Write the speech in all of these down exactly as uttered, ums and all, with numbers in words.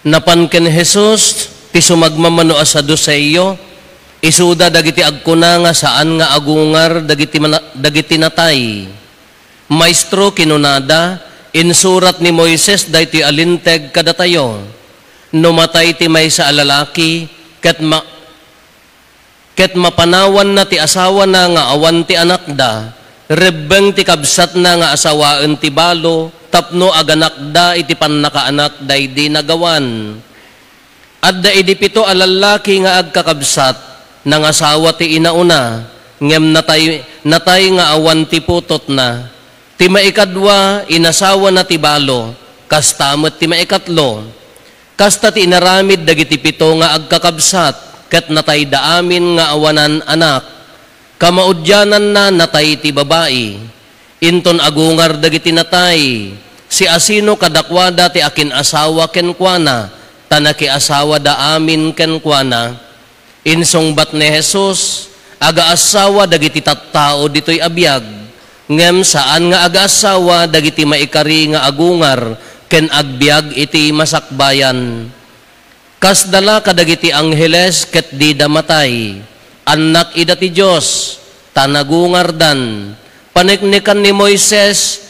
Napan ken Jesus ti sumagmamano a Saduceo, isuda dagiti agkuna nga saan nga agungar dagiti mana-, dagiti natay. "Maestro," kinunada, "insurat ni Moises daytoy a linteg kadatayo. No matay ti maysa a lalaki, ket ma-, ket mapanawanna ti asawana nga awan ti anakda, rebbeng ti kabsatna nga asawaen ti balo tapno aganakda iti pannakaanak daydi nagawan." Adda idi pito a lallaki nga agkakabsat, nangasawa ti inauna, ngem natay, natay nga awan ti putotna. Ti maikadua, inasawana ti balo, kasta met ti maikatlo. Kasta ti inaramid dagiti pito nga agkakabsat, ket natayda amin nga awanan anak. Kamaudiananna, natay ti babai. Inton agungar dagiti natay, siasino kadakuada ti akin-asawa kenkuana, ta nakiasawada amin kenkuana? Insungbat ni Jesus, "Agaassawa dagiti tattao ditoy a biag, ngem saan nga agaassawa dagiti maikari nga agungar ken agbiag iti masakbayan. Kasda la kadagiti angheles ket dida matay. Annak ida ti Dios, ta nagungardan. Paneknekan ni Moises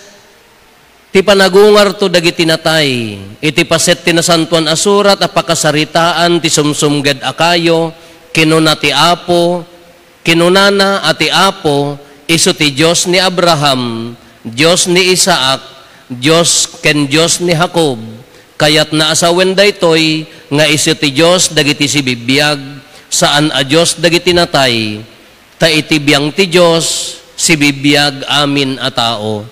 ti panagungarto dagiti natay. Iti paset ti Nasantoan a Surat a pakasaritaan ti sumsumged a kayo, kinuna ti Apo, kinunana a ti Apo, isu ti Dios ni Abraham, Dios ni Isaac, Dios ken Dios ni Jacob." Kayatna a sawen daytoy nga isu ti Dios dagiti sibibiag, saan a Dios dagiti natay. Ta iti biang ti Dios, sibibiag amin a tao.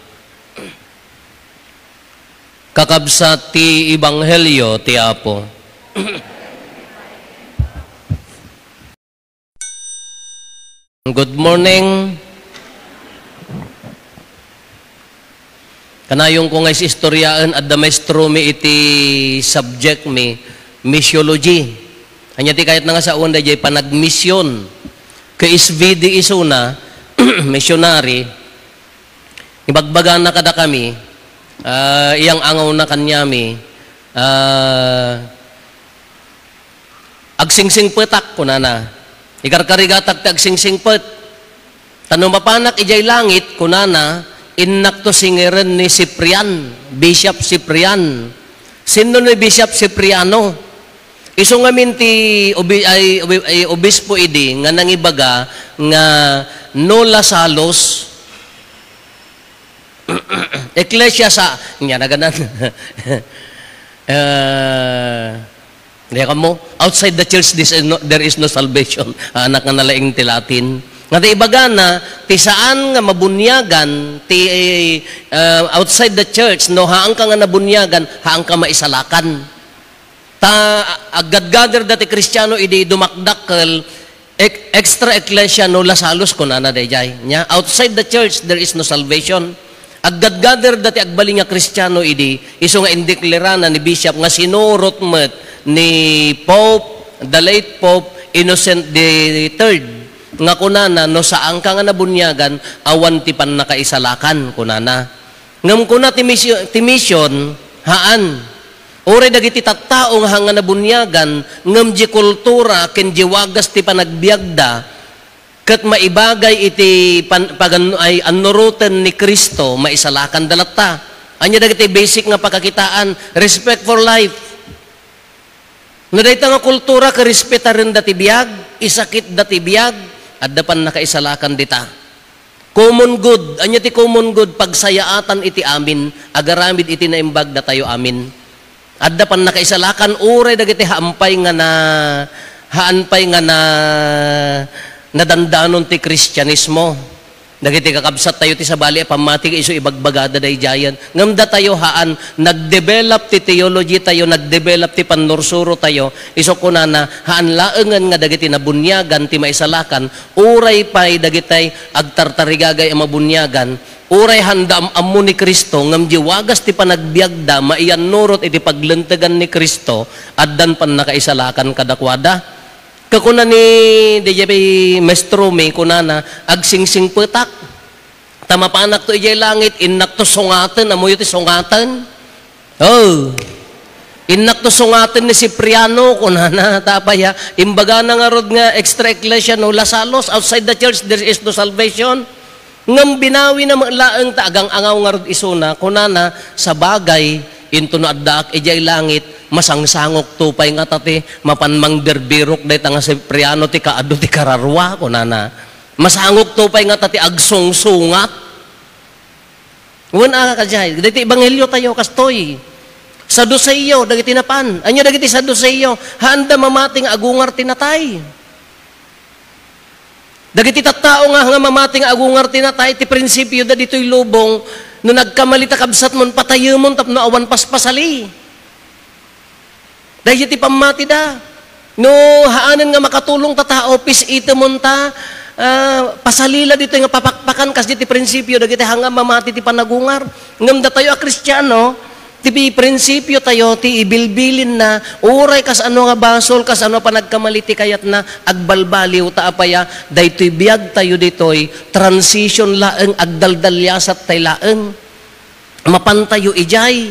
Kakabsat ti ebanghelio ti Apo. Good morning. Kanayonko nga is-istoryaen, adda maestromi iti subject mi, missiology. Ania ti kayatna nga sawen daydiay panagmission? Ket S V D isuna, missionary, ibagbagana kadakami, ah, iyang-angawna kaniami, ah, "Agsingsingpetak," kunana. "Ikarkarigatak ti agsingsingpet. Ta no mapanak idiay langit," kunana, "innakto singeren ni Ciprian, Bishop Ciprian." Sinno ni Bishop Cipriano? Isu ngamin ti obi-, ay, obi-, ay, obispo idi nga nangibaga nga no La Salus, Ecclesia sa, nia naganan. Eh, diak ammo, "Outside the church, this is no, there is no salvation." Anak nga nalaing ti Latin. Nga ti ibagana, ti saan nga mabuniagan, ti, eh, outside the church, no, haanka nga nabuniagan, haanka maisalakan. Ta aggadgader dati Kristiano idi dumakdakkel, ek-, extra ecclesia no La Salus, kunana daydiay. Nia, "Outside the church, there is no salvation." Aggadgader dati agbalin nga Kristiano idi, isu nga indeklerana ni Bishop nga sinurot met ni Pope, the late Pope Innocent the third, nga kunana, "No saanka nga nabuniagan, awan ti pannakaisalakan," kunana. Ngem kuna ti misio-, ti mission, haan. Uray dagiti tattao nga haan nga nabuniagan, ngem di kultura ken di wagas ti panagbiagda, ket maibagay iti pan-, pagan-, ay, annuroten ni Cristo, maisalakanda latta. Ania dagiti basic nga pakakitaan? Respect for life. No dayta nga kultura, karespetarenda ti biag, isakitda ti biag, adda pannakaisalakan dita. Common good. Ania ti common good? Pagsayaatan iti amin, agaramid iti naimbag datayo amin. Adda pannakaisalakan, uray dagiti haan pay nga na, haan pay nga na, nadandanon ti Kristianismo. Dagiti kakabsat tayo ti sabali a pammati nga isu ibagbagada daydiayen. Ngem datayo haan, nagdevelop ti theology tayo, nagdevelop ti pannursuro tayo. Isu kunana, haan laengen nga dagiti nabuniagan ti maisalakan, uray pay dagitay agtartarigagay a mabuniagan, uray haanda am-ammo ni Cristo, ngem di wagas ti panagbiagda, maiyannurot iti paglentegan ni Cristo, addan pannakaisalakan kadakuada. Kakuna ni daydiay maestromi, kunana, "Agsingsingpetak. Ta mapanakto idiay langit, innakto sungaten." Ammoyo ti sungaten? Oh. Innak to sungaten ni Cipriano, kunana, ta apay a, imbagana ngarud nga extra ecclesia, no, La Salus, outside the church, there is no salvation. Ngem binawina met laeng ta agang-angaw ngarud isuna, kunana, sabagay, intono addaak idiay langit, masangsangokto pay ngata ti mapan mangbirbirok dayta nga Cipriano ti kaadu ti kararua, kunana. Masangokto pay ngata ti agsungsungat. Wen a, kadiay, dagiti ebanghelio tayo, kastoy. Saduseo, dagiti napan. Ania dagiti Saduseo? Haanda mamati nga agungar ti natay. Dagiti tattao nga, nga mamati nga agungar ti natay, ti prinsipioda ditoy lubong, no nagkamali ta kabsatmon, patayemon tapno awan paspasali. Daydi ti pammatida. No haanen nga makatulong ta tao, pis-itemon ta, ah, pasalila ditoy nga papakpakan kas diti prinsipio dagiti hanga mamati ti panagungar. Ngem datayo a Kristiano, ti prinsipio tayo, ti ibilbilinna, uray kas ano nga basol, kas ano a panagkamali ti kayatna, agbalbaliw ta apay a, daytoy biag tayo ditoy, transition laeng, agdaldaliasat tay laeng. Mapan tayo idiay.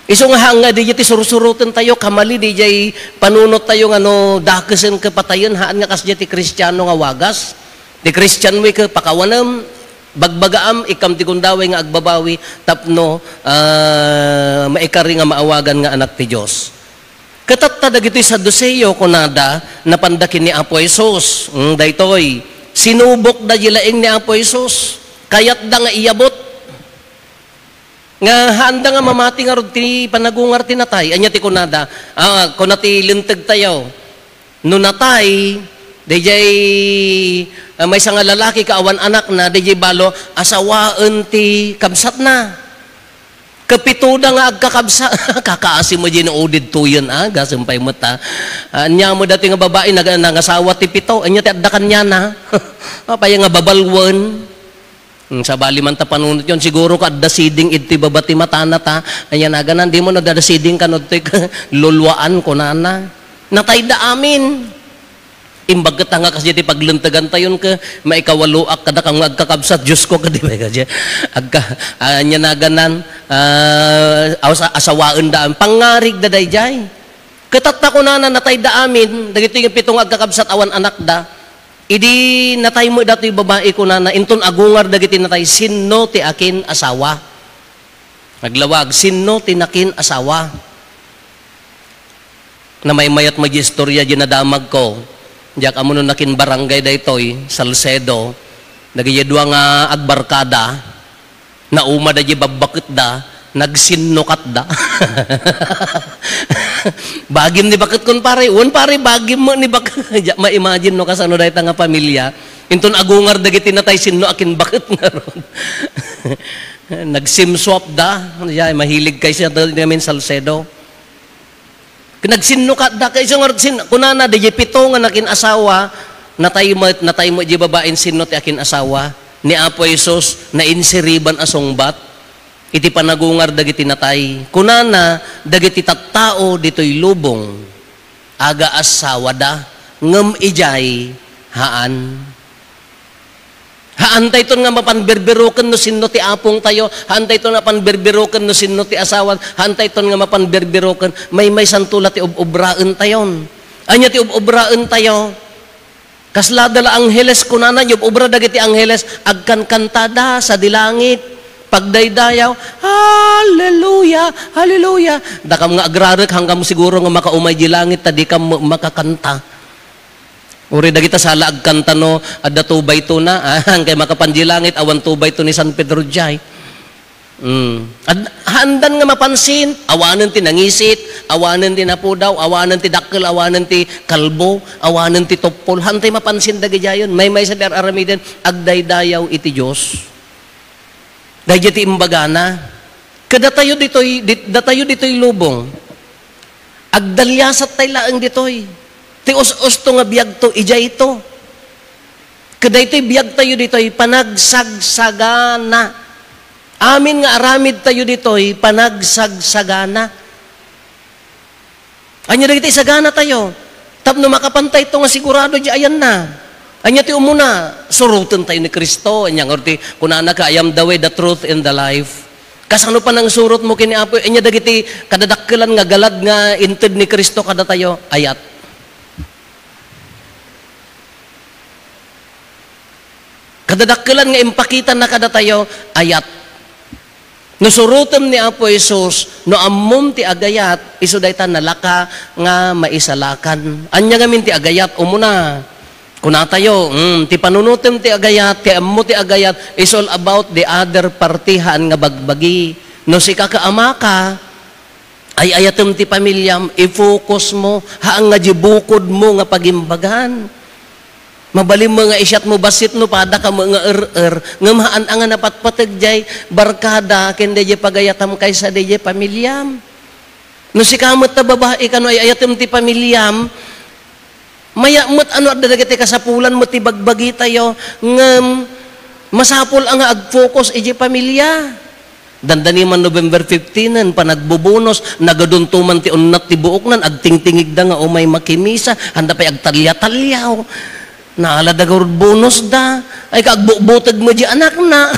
Isu nga haan nga diay ti sursuroten tayo, kamali diay panunot tayo nga no dakesen ket patayen, haan nga kasdiay ti Kristiano nga wagas. Ti Kristian mo ket pakawanem, bagbagaam, ikkam ti gundaway nga agbabawi tapno, ah, maikari nga maawagan nga anak ti Dios. Ket tatta dagitoy Saduseo, kunada, napanda ken ni Apo Jesus. Mm, daytoy, sinubokda diay laing ni Apo Jesus. Kayatda nga iyabut. Nga haanda nga mamati ngarud ti panagungar ti natay. Ania ti kunada? Ah, kuna ti linteg tayo. No natay, daydiay, ah, maysa nga lalaki ket awan anakna, daydiay balo, asawaen ti kabsatna. Kapitoda nga agkakabsat. Kakaasi mo diay no udid tuyen, ah, gasem pay met, ah. Ah, ania mo daytoy nga babai, nag-, nangasawa ti pito. Ania ti adda kaniana? Apay nga babalwen. Hmm, sabali man ta panunot yon, siguro ka adda siding idtoy baba ti matana ta. Ania naganan, di mo no adda siding kano toy luluaan, kunana. Natayda amin. Imbag ket nga kasdiay ti paglentegan tayon ket maikawaloak kadakam nga agkakabsat, Diosko, kadi pay kadi. Agka-, ania naganan, ah, asa-, asawaenda amin. Pangngarigda daydiay. Ket tatta kunana, natayda amin, dagitoy nga pito nga agkakabsat awan anakda. Idi natay met datoy babai, kunana, inton agungar dagiti natay, sinno ti akin-asawa? Naglawag, sinno ti nakin-asawa? Namaymayat met diay istorya diay nadamagko. Diak ammo no nakin-barangay daytoy, Salcedo. Dagiti dua nga agbarkada, nauma daydiay babbaketda, nagsinnokatda. Bagim ni baket kon pare, wen pare, bagim met ni baket. Diak ma-imagine no kasano dayta nga pamilya. Inton agungar dagiti natay, sinno akin baket ngarud. Nagsimswapda. Diay, mahilig kay siya, ngamin Salcedo. Nagsinnokatda, kay isu ngarud sin-, kunana, daydiay pito nga nakin-asawa, natay met, natay met diay babain sinno ti akin-asawa. Ni Apo Jesus, nainsiriban a sungbat iti panagungar dagiti natay. Kunana, dagiti tattao ditoy lubong, agaasawada, ngem idiay, haan. Haantayton nga mapan birbiroken no sinno ti apongtayo. Haantayton nga mapan birbiroken no sinno ti asawan. Haantayton nga mapan birbiroken. Maymaysanto la ti ob-obraentayon. Ania ti ob-obraentayo? Kaslada la angheles, kunana, yob-obra dagiti angheles, agkankantada sadi langit. Pagdaydayaw, "Hallelujah! Hallelujah!" Dakam nga agrarek, hanggang siguro nga makaumay di langit, ta dikam ma-, makakanta. Uray dagita sala agkanta no adda two by two na, ah, kay makapan di langit, awan two by two ni San Pedro diay. Mm. Ad-, haandan nga mapansin, awanen ti nangisit, awanen ti napudaw, awanen ti dakkel, awanen ti kalbo, awanen ti tuppol. Haantay mapansin dagidiayon. Maymaysa ti ar-aramiden, agdaydayaw iti Dios. Daydiay ti imbagana. Kadatayo ditoy, dit-, datayo ditoy lubong. Agdaliasat tay laeng ditoy. Ti us-usto nga biagto, idiayto. Kadaytoy biagtayo ditoy, panagsagsagana. Amin nga aramid tayo ditoy, panagsagsagana. Ania dagiti sagana tayo? Tapno makapantayto nga sigurado di ayanna. Ania ti umuna? Suroten tayo ni Cristo. Ania ngarud ti kunana ka, "I am the way, the truth, and the life." Kasano panangsurotmo ken ni Apo? Ania dagiti kadadakkelan nga galad nga inted ni Cristo kadatayo? Ayat. Kadadakkelan nga impakitana kadatayo, ayat. No surotem ni Apo Jesus, no ammom ti agayat, isu dayta nalaka nga maisalakan. Ania ngamin ti agayat? Umuna, kunatayo, mm, ti panunotem ti agayat, ti ammo ti agayat, is all about the other party, haan nga bagbagi. No sika ket amaka, ay-ayatem ti pamiliam, i-focus mo, haan nga di bukodmo nga pagimbagan. Mabalinmo nga isiatmo bassit no pada ka met nga er-er, ngem haan a nga napatpateg jay barkada ken dayjay pagayatam kaysa dayjay pamiliam. No sika met ta babai kano ay-ayatem ti pamiliam, mayat met a no adda dagiti kasapulan met ti bagbagitayo, ngem masapul a nga ag-focus idiay pamilia. Dandani man November fifteen-en, panagbubunos, nagadunto man ti unnat ti buoknan, agtingtingigda nga umay makimisa, handa pay agtalya-talyaw. Naalada garud bonusda. Ay, kaagbugbuteg met di anakna.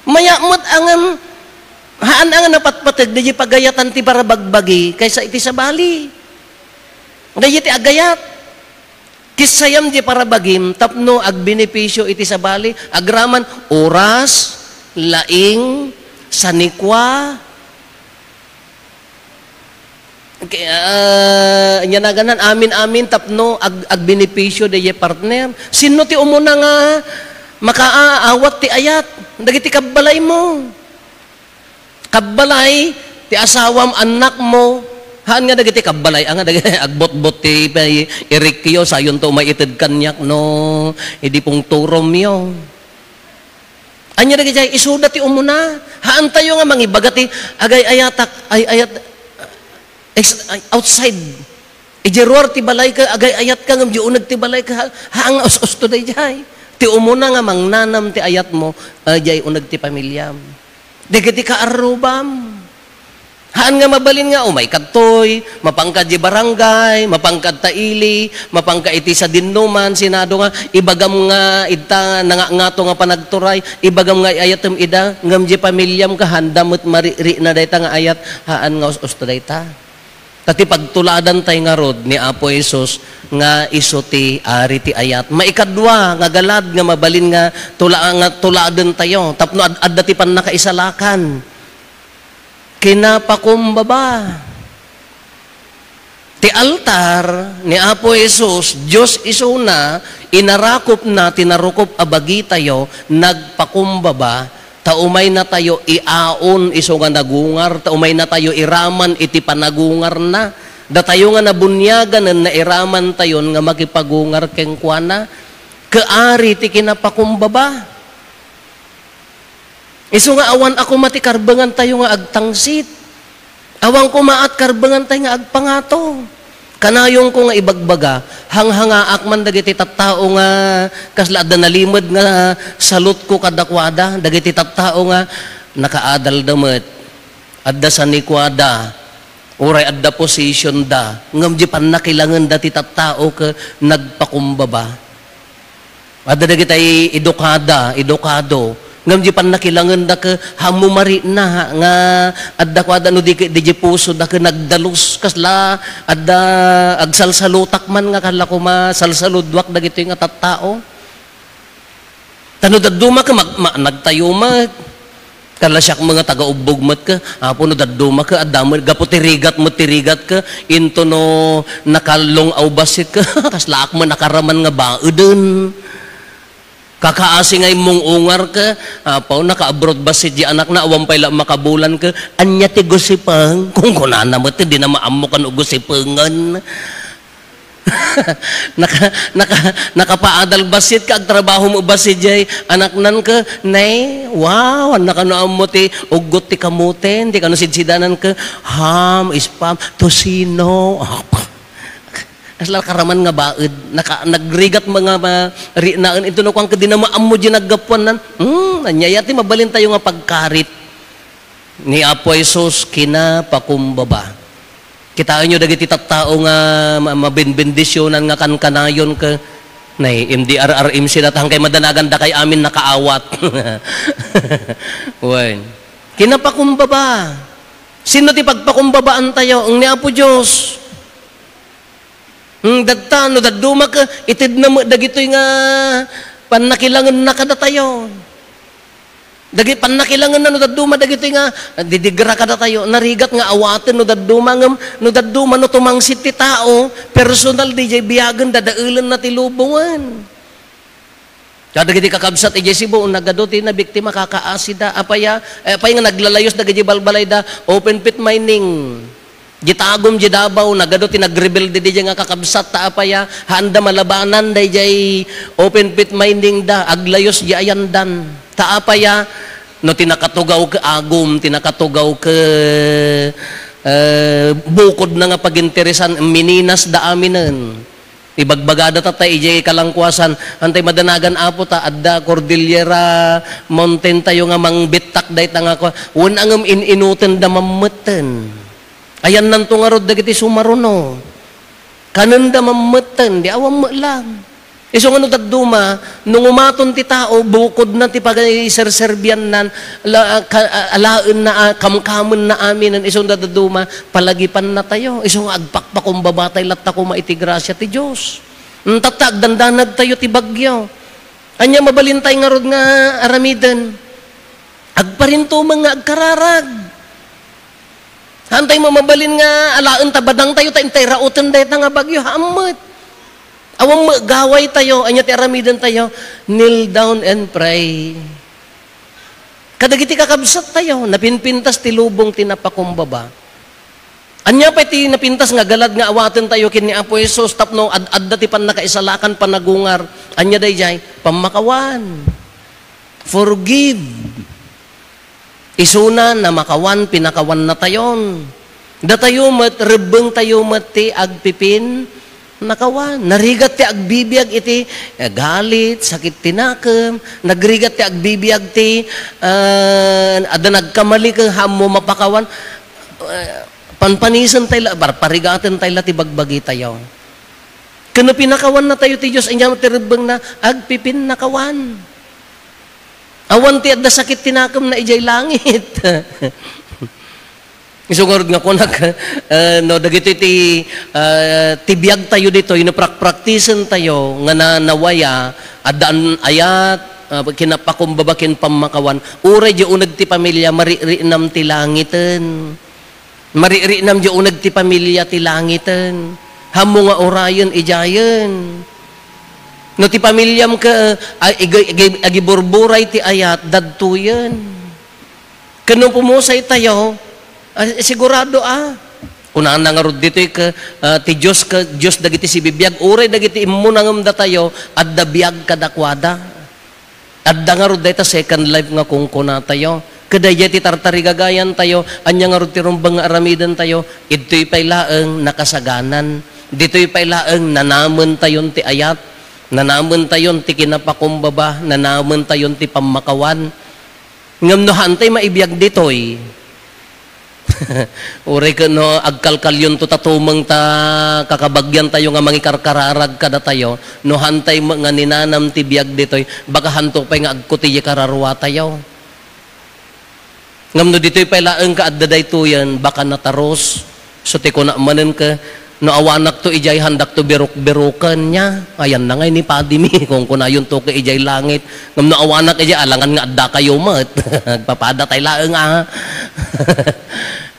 Mayat met a ngem, haan a nga napatpateg, dayjay pagayatan ti parabagbagi, kaysa iti sabali. Dayjay ti agayat. Kissayam di parabagim tapno agbenepisio iti sabali, agraman oras, laing, sanikua, kaya, ah, ania naganan, amin-amin tapno ag-, agbenepisio dayjay partner. Sinno ti umuna nga makaaawat ti ayat? Dagiti kabbalaymo. Kabbalay ti asawam, annakmo, haan nga dagiti kabbalay, a nga dagiti agbotbot ti pa-, irikyo, sayonto umay ited kaniak no idi pungturomyo. Ania dagiti isuda ti umuna, haantayo nga mangibaga ti agay-ayatak, ay-ayat, ex-, ay, outside. Idiay ruar ti balay ka, agay-ayat ka, ngem di uneg ti balay ka, ha-, haan nga us-usto dayjay. Ti umuna nga mangnanam ti ayatmo, ah, diay uneg ti pamiliam. Dagiti kaarrubam. Haan nga mabalin nga, umay kadtoy, mapangka di barangay, mapangka ta ili, mapangka iti sadinnoman, sinado nga, ibagam nga, ita, nangangato nga panagturay, ibagam nga, ayatem ida, ngem di pamiliam ka, handa met marikna dayta nga ayat, haan nga us-usto dayta. Ta ti pagtuladantay ngarud ni Apo Jesus nga isu ti Ari ti ayat. Maikadua nga galad nga mabalin nga tula-, nga tuladentayo tapno ad-, adda ti pannakaisalakan. Kinapakumbaba. Ti altar ni Apo Jesus, Dios isuna, inarakupna ti narukop a bagitayo, nagpakumbaba, ta umaynatayo iaon isu nga nagungar, ta umaynatayo iraman iti panagungarna. Datayo nga nabuniaganen, nairamantayon nga makipagungar kenkuana. Kaari ti kinapakumbaba. Isu nga awan a koma ti karbengantayo nga agtangsit. Awan koma a karbengantayo nga agpangato. Kanayonko nga ibagbaga, hanghangaak man dagiti tattao nga kasla adda nalimed nga salutko kadakuada, dagiti tattao nga nakaadalda met, adda sanikuada, uray adda positionda, ngem di pannakilangenda ti tattao ket nagpakumbaba. Adda dagiti edukada, edukado. Ngem di pannakilangenda ket, hammo marikna nga adda kuada no di ket di pusoda ket nagdalus kasla adda agsalsalutak man nga kasla koma salsaludoak dagitoy nga tattao. Ta no dadduma ket mag-, ma-, nagtayo met. Kasla siak met nga taga-ubbog met ket, Apo, no dadduma ket, adda met, gapu ti rigat met ti rigat ket, into no nakallong-aw bassit ket, kaslaak met nakaraman nga baeden. Kakaasi nga immong-ungar ket, Apo, naka-abroad bassit di anakna, awan pay la makabulan ket, ania ti gusipeng? Kunkunana met, dina maammo kano gusipengen. Naka-, naka-, nakapaadal bassit ket agtrabaho met bassit jay anaknan ket, "Nay, wow, ania kano ammo ti uggot ti kamoten, ti kano sidsidanan ket, ham, spam, tocino." Kasla karaman nga baed, naka-, nagrigat met nga ma-, riknaen, into no kuan ket dina maammo jay naggapuannan. Hmm, ania aya ti mabalintayo nga pagkarit. Ni Apo Jesus kinapakumbaba. Kitaenyo dagiti tattao nga ma-, mabinbendisionan nga kankanayon ket Nay, M D R R M C data, hangkay madanagan dakay amin nakaawat. Wen. Kinapakumbaba. Sino ti pagpakumbabaan tayo? Ang ni Apo Dios. Hmm, datta, no dadduma ka, itedna met dagitoy nga pannakilangenna kadatayo. Dagi pannakilangenna no dadduma dagitoy nga didigra kadatayo. Narigat nga awaten no dadduma ngem no dadduma no tumangsit ti tao, personal diay biagen dadaelenna ti lubongen. Kadagiti kakabsat idiay Cebu, nagadu ti nabiktima, kakaasida. Apaya, eh, apay nga naglalayos dagiti balbalayda, open pit mining. Di tagum, di Davao, nagadu ti nagrebelde diay nga kakabsat, ta apaya, haanda malabanan daydiay open pit mining da, aglayos di ayandan. Ta apaya, no ti nakatugaw ke agum, ti nakatugaw ke, eh, bukod na nga paginteresan, mininas da aminen. Ibagbagada tatta idiay kalangkuasan, antay madanagan Apo ta, adda Cordillera Mountain tayo nga mangbittak dayta nga kua-, wen angem in-inuten da mammetten. Ayannanto ngarud dagiti sumaruno. Kanenda mammetten, di awan met lang. Isu nga no dadduma, no ngumaton ti tao, bukod na ti pagaiserserbiannan, la-, ka-, alaen na, a-, kamkamen na aminen, isu nga dadduma, palagipan na tayo. Isu nga agpakpakumbaba tay latta koma iti grasia ti Dios. Tatta, agdandanag tayo ti bagyo. Ania mabalin tay ngarud nga aramiden? Agparintumeng nga agkararag. Haantay mo mabalin nga alaen ta badang tayo ta intay rauten dayta nga bagyo. Haan met. Awan met gaway tayo. Ania ti aramiden tayo? Kneel down and pray. Kadagiti kakabsat tayo, napinpintas ti lubong ti napakumbaba. Ania pay ti napintas nga galad nga awaten tayo ken ni Apo Jesus tapno ad-adda ti pannakaisalakan, panagungar? Ania daydiay? Pammakawan. Forgive. Isuna, namakawan, pinakawan natayon. Datayo met, rebbeng tayo met ti agpipin, nakawan. Narigat ti agbibiag iti, eh, galit, sakit ti nakem. Nagrigat ti agbibiag ti, ah, adda nagkamali ken haanmo mapakawan. Eh, panpanisen tayo la, par-, parigaten tayo la ti bagbagi tayo. Ken no pinakawan natayo ti Dios, ania met ti rebbengna? Agpipinnakawan. Awan ti adda sakit ti nakemna idiay langit. Isu ngarud nga kunak, eh, no, dagitoy ti, eh, ti biag tayo ditoy, no, prak-, praktisen tayo nga na-, nawaya, adda an-, ayat, ah, kinapakumbaba ken pammakawan, uray di uneg ti pamilia, mariknam ti langiten. Mariknam di uneg ti pamilia ti langiten. Haanmo nga urayen, idiayen. No ti pamiliam ke, ay, ig-, ig-, agiburburay ti ayat, dadtoyen. Ken no pumusay tayo, ah, sigurado, ah. Kunana ngarud ditoy ke, ah, ti Dios ke, Dios dagiti sibibiag, uray dagiti immuna ngem datayo, adda biag kadakuada. Adda ngarud dayta second life nga kunkunatayo. Ket daydiay ti tartarigagayantayo, ania ngarud ti rumbeng nga aramidentayo? Idtoy pay laeng nakasaganan. Ditoy pay laeng nanamentayon ti ayat, nanamentayon ti kinapakumbaba, nanamentayon ti pammakawan. Ngem no haantay maibiag ditoy, uray ket no agkalkalyonto ta tumeng ta kakabagyantayo nga mangikarkararag kadatayo, no haantay met nga ninanam ti biag ditoy, baka hanto pay nga agkuti ti kararuatayo. Ngem no ditoy pay laeng ka adda daytoyen, baka natarus. So ti kuna manen ke, no awanakto idiay, handakto biruk-biruken, nia. Ayanna ngay ni padimi, kunkunayonto ke idiay langit. Ngem no awanak idiay, alangan nga addakayo met. Agpapadatay laeng, a.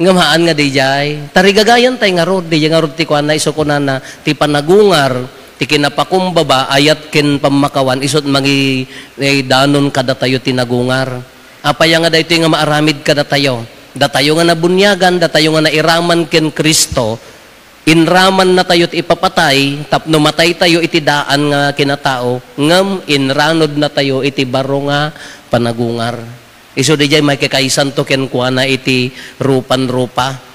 Ngem haan nga didiay. Tarigagayantay ngarud, didiay ngarud ti kuana, isu kunana, ti panagungar, ti kinapakumbaba, ayat ken pammakawan, isu't mangi-, mangidanon kadatayo ti nagungar. Apay nga daytoy nga maaramid kadatayo? Datayo nga nabuniagan, datayo nga nairaman ken Cristo, inramannatayo ti ipapatay tapno mataytayo iti daan nga kinatao, ngem inranodnatayo iti baro nga panagungar. Isu didiay maikakaisanto kenkuana iti rupan-rupa.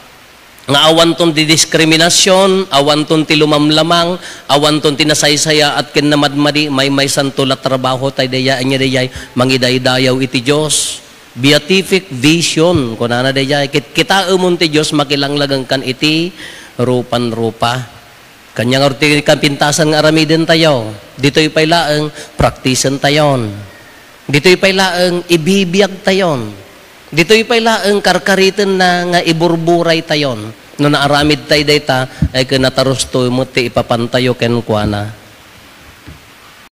Nga awanton ti diskriminasyon, awanton ti lumamlamang, awanton ti nasaysayaat ken namadmadi, maymaysanto la trabaho tay daydiay, ania daydiay, mangidaydayaw iti Dios. Beatific vision, kunana daydiay, kitkitaemon ti Dios, makilanglagenkan iti rupan-rupa. Kanya nga ti kapintasan nga aramidentayo, ditoy pay laeng praktisentayon. Ditoy pay laeng ibibiagtayon. Ditoy pay laeng karkaritenna nga iburburaytayon. No naaramidtay dayta, ay ken natarusto met ti ipapantayo kenkuana.